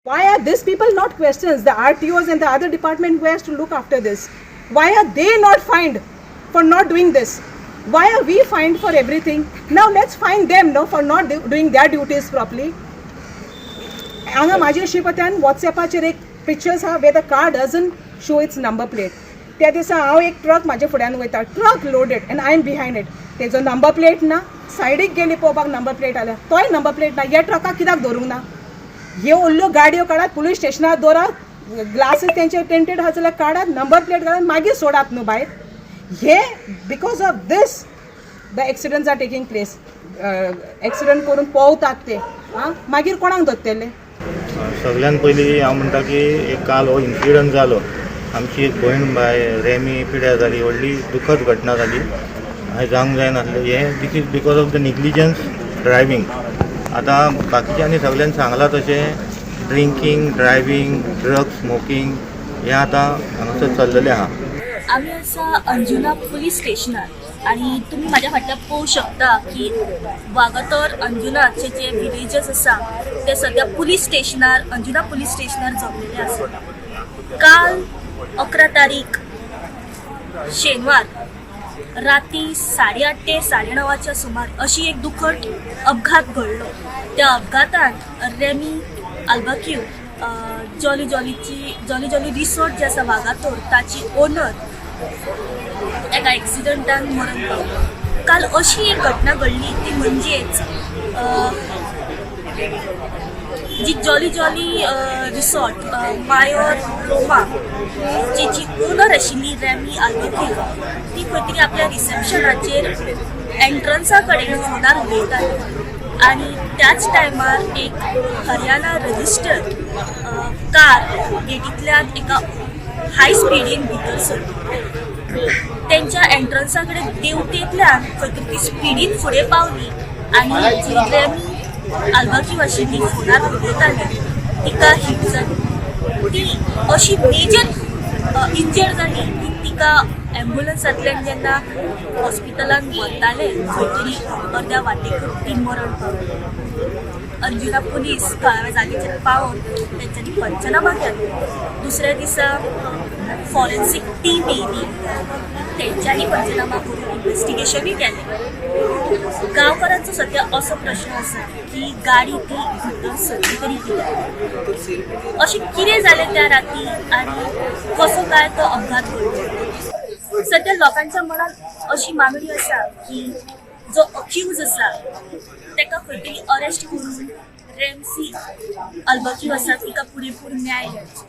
Why are these people not questions? The RTOs and the other department who has to look after this. Why are they not fined for not doing this? Why are we fined for everything? Now let's fine them, no, for not doing their duties properly. हांगा म्हाजे शिपत्यान वॉट्सॅपाचेर एक pictures आहा where the car doesn't show its number plate. त्या दिसा हांव एक truck म्हाज्या फुड्यान वयता, truck loaded, and I am behind it. तेजो नंबर प्लेट ना. सायडीक गेली पळोवपाक नंबर प्लेट आल्या, तोय नंबर प्लेट ना. ह्या ट्रकाक कित्याक धरूंक ना? ह्यो उरल्यो गाडयो काडात, पुलीस स्टेशनार दवरात. ग्लासीस तेंचे टेंटेड आहा जाल्यार काडात, नंबर प्लेट घालात, मागीर सोडात न्हू भायर. हे because of this the accidents are taking place. Accident करून पोवतात ते. आं, मागीर कोणाक धरतले? सगळ्यात पयलीं हांव म्हणटा की एक काल हो इन्सिडंट जालो, आमची एक भयण बाय रेमी पिड्यार जाली. व्हडली दुखद घटना जाली. हें जावंक जायनासलें हें. This is because of the negligence driving. आतां बाकीच्यांनी सगल्यांनी सांगलां तशें ड्रिंकींग, ड्रायवींग, ड्रग्स, स्मोकींग हें आतां हांगासर चल्लेलें आहा. आमी आसा अंजुना पुलीस स्टेशनार आणि तुमी म्हाज्या फाटल्यान पळोवंक शकता की वागातोर अंजुनाचे जे विलेजस आसा ते सद्या पुलीस स्टेशनार, अंजुना पुलीस स्टेशनार जमलेले आसा. काल 11 तारीख शेनवार राती 8:30 ते 9:30च्या सुमार अशी एक दुखद अपघात घडलो. त्या अपघातान रेमी आल्बाक्यू, जॉली जॉलीची, जॉली जॉली रिसॉर्ट जे आसा वागातोर ताची ओनर, एका एक्सिडंटान मरण पावलो. काल अशी एक घटना घडली ती म्हणजेच जी जॉली जॉली रिसॉर्ट मायोर रोमा जेची ओनर आशिल्ली रेमी आल्बुक्यू, ती खंय तरी आपल्या रिसेप्शनाचेर एंट्रन्सा कडेन फोनार उलयताली आणि त्याच टायमार एक हरियाणा रजिस्टर्ड कार गेटींतल्यान एका हाय स्पिडीन भितर सरली. तेंच्या एंट्रन्सा कडेन देंवतेंतल्यान खंय तरी ती स्पिडीन फुडें पावली आनी जी रेमी आल्बाक्यू आशिल्ली, फोनार उलयताली, तिका हिट जाली. ती अशी मेजर इंजर्ड जाली की तिका एम्बुलन्सांतल्यान जेन्ना हॉस्पिटलान व्हरताले, खंय तरी अर्द्या वाटेकूच ती मरण पावली. अंजुना पुलीस थळाव्या जागेचेर पावून तेंच्यांनी पंचनामा केलो. दुसऱ्या दिसा फॉरेन्सीक टीम येयली. तेंच्यांनी पंचनामा करून इन्वेस्टिगेशनूय केलें. गांवकारांचो सद्या असो प्रश्न आसा की गाडी ती भितर सरली तरी कित्याक? अशें कितें जालें त्या राती आनी कसो काय तो अपघात घडलो? सद्या लोकांच्या मनात अशी मागणी आसा की जो अक्यूज आसा ताका खंय तरी अरेस्ट करून रेमसी अल्बक्यू आसा तिका पुरेपूर न्याय मेळचो.